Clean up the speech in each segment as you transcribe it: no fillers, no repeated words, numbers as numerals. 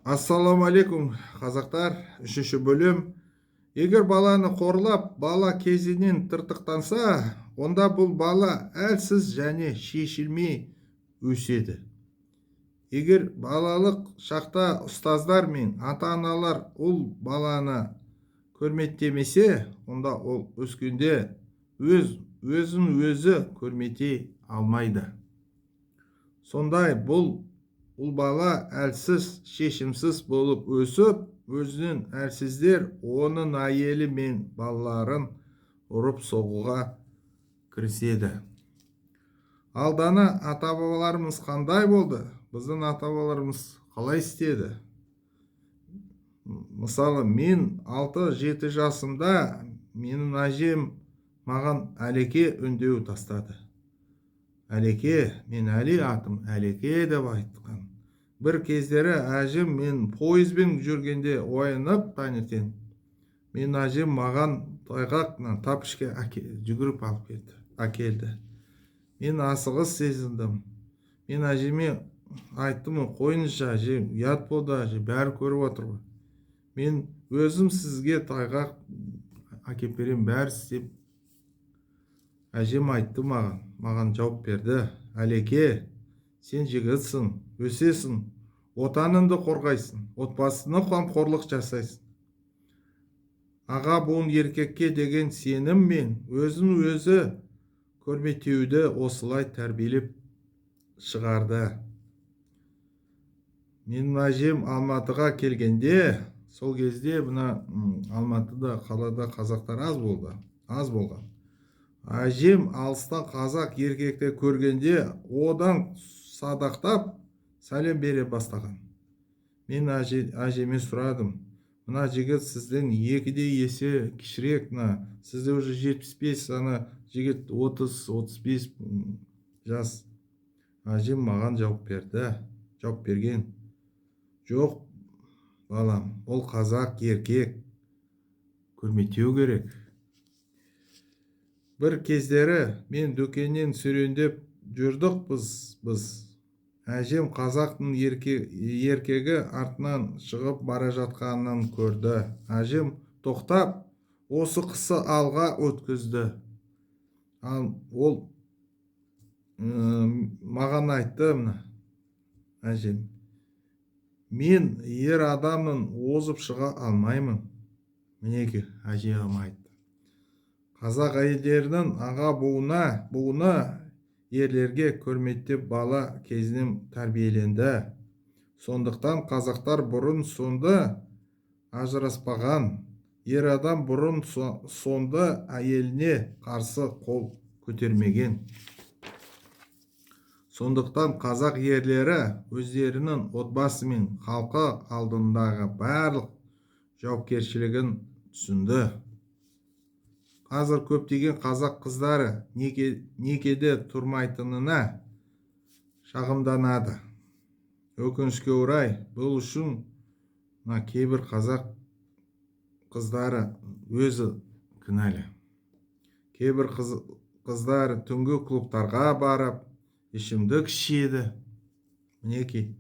Ассалаумағалейкум, қазақтар! Үшінші бөлім. Егер баланы қорлап, бала кезінен тыртықтанса, онда бұл бала әлсіз және шешілмей өседі. Егер балалық шақта ұстаздар мен ата аналар ұл баланы құрметтемесе, онда ол өскенде өз өзін өзі құрметтей алмайды. Сондай бұл ұл бала әлсіз, шешімсіз болып өсіп, өзінің әлсіздер оның әйелі мен балаларын ұрып соғуға кіріседі. Ал дана ата бабаларымыз қандай болды? Біздің ата бабаларымыз қалай істеді? Мысалы, мен 6-7 жасымда менің әжем маған «Әлеке» үндеу тастады. Әлеке, мен Әли, атым Әлеке деп айтқан. Бір кездері әжем, мен пойызбен жүргенде оянып таңертең, мен әжем маған тайғақ тапочка жүгіріп алып кетті, әкелді. Мен асығыс сезіндім. Мен әжеме айттым: «Қойыңызшы, әже, ұят болды, әже, бәрі көріп отыр ғой. Мен өзім сізге тайғақ әкеліп беремін, бәрі істеп». Әжем айтты маған, маған жауап берді: «Әлеке, сен жігітсің, өсесің, отаныңды қорғайсың, отбасына қамқорлық жасайсың». Аға буын еркекке деген сенім мен өзін өзі құрметтеуді осылай тәрбиелеп шығарды. Менің әжем Алматыға келгенде, сол кезде мына Алматыда, қалада қазақтар аз болды, аз болған. Әжем алыстан қазақ еркекті көргенде, одан садақтап сәлем бере бастаған. Мен әжеме сұрадым: «Мына жігіт сізден екідей есе кішірек, мына сізде уже 75, ана жігіт 30-35 жас». Әжем маған жауап берді, жауап берген: «Жоқ, балам, ол қазақ еркек, құрметтеу керек». Бір кездері мен дүкеннен серуендеп жүрдік біз. Әжем қазақтың еркегі артынан шығып бара жатқанын көрді. Әжем тоқтап, осы кісі алға өткізді. Ал ол маған айтты мына әжем: «Мен ер адамның озып шыға алмаймын». Мінекей, әжем айтты. Қазақ әйелдерінің аға буыны ерлерге құрметтеп, бала кезінен тәрбиеленді. Сондықтан қазақтар бұрын соңды ажыраспаған, ер адам бұрын соңды әйеліне қарсы қол көтермеген. Сондықтан қазақ ерлері өздерінің отбасы мен халқы алдындағы барлық жауапкершілігін түсінді. Қазір көптеген қазақ қыздары некеде тұрмайтынына шағымданады. Өкінішке орай, бұл үшін мына кейбір қазақ қыздары өзі кінәлі. Кейбір қыздар түнгі клубтарға барып, ішімдік ішеді. Мінекей,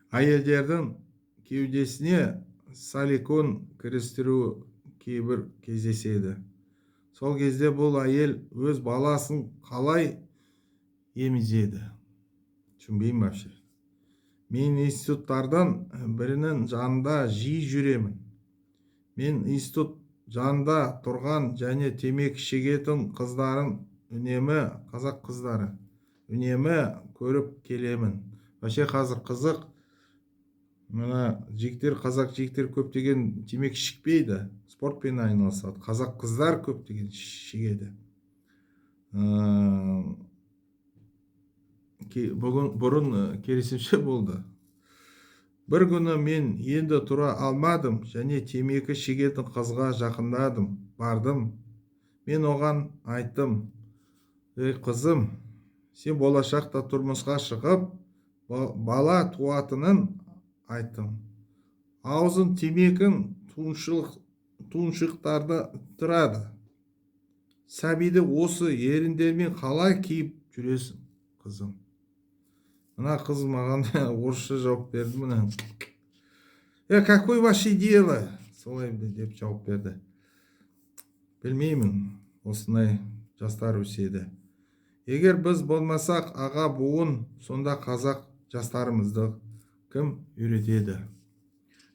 әйелдердің кеудесіне силикон кірістіру кейбір кездеседі. Сол кезде бұл әйел өз баласын қалай емізеді? Түсінбеймін вообще. Мен институттардан бірінің жанында жиі жүремін. Мен институт жанында тұрған және темекі шегетін қыздарын үнемі, қазақ қыздары үнемі көріп келемін. Вообще қазір қызық, мына жігіттер, қазақ жігіттер көптеген темекі шекпейді, спортпен айналысады. Қазақ қыздар көптеген шегеді. Бүгін бұрын керісінше болды. Бір күні мен енді тұра алмадым және темекі шегетін қызға жақындадым, бардым. Мен оған айттым: «Ей, қызым, сен болашақта тұрмысқа шығып, бала туатынын айттым. Аузын темекін тұншықтарды тұрады. Сәбиді осы еріндермен қалай киіп жүресің, қызым?» Мына қыз маған орысша жауап берді мына. Е, какое ваше дело? Солай деп жауап берді. Білмеймін, осындай жастар өседі. Егер біз болмасақ, аға буын, сонда қазақ жастарымызды кім үйретеді?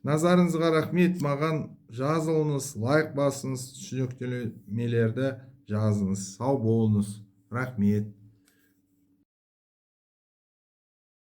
Назарыңызға рахмет. Маған жазылыңыз, лайк басыңыз, түсініктемелерді жазыңыз. Сау болыңыз, рахмет.